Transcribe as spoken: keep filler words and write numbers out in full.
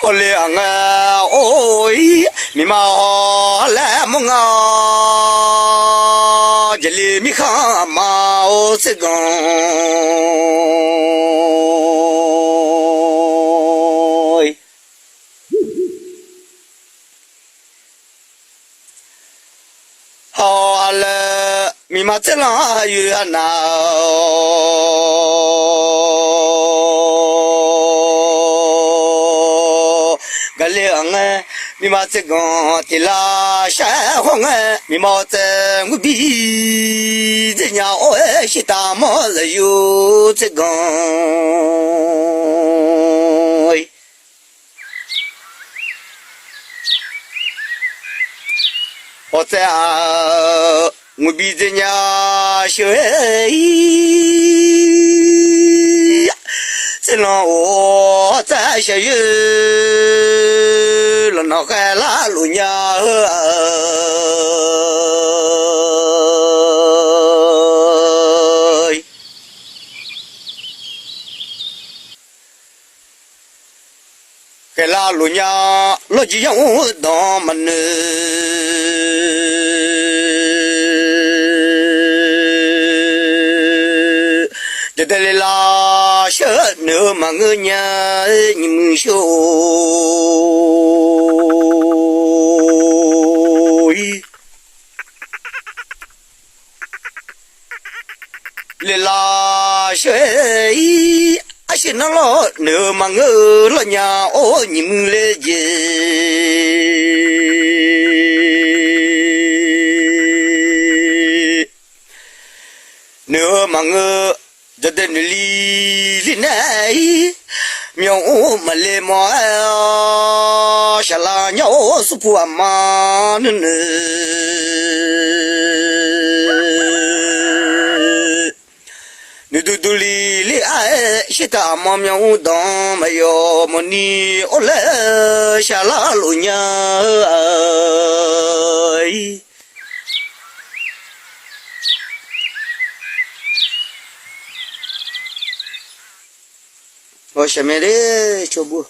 Awrle aqngae or-ir, miqma-awr laer mawr nga-awr, jaqli mirkhanq aqma-or tserganq. Hawq-a laer miqma tserlanr aqyuif aqnaf-awr, gaqle-aq ngae, miqma tserganq tiq lar shar-aer hawr ngae, miqma-awr tsaev ngur bi dzer nya or-aer shirtaf mawr lafyur tserganq. Hawtsaev-aq, ngur bi dzer nya sheuq-aer-ir, tserlanr-or, hawtsaev shaqyoer, lawqnawq khaeqlar luf nya-eu-aq, khaeqlar luf nya, lawrjir yamr danq maqnoeq. Jadae le lar sheuq noeq-eu maqngeur nya, nyiq muiq sheuq-or-ir. Le lar sheuq-aer-ir, arsiq nar lawr noeq-eu maqngeur-eu lawrnya or nyiq muiq le jeq. Noeq-eu maqngeur, jadae noeq li li nae-ir, myawq mr maqle mawr-aer-awr, shaqlar nyar-or smrpuq aqma nuinoeq. Noeqduq duq li li-aer shirtaf aqma myawq mr danq maqyawf mawrni or laer shaqlar luf nya-eu-aq, shaqmae le cawbur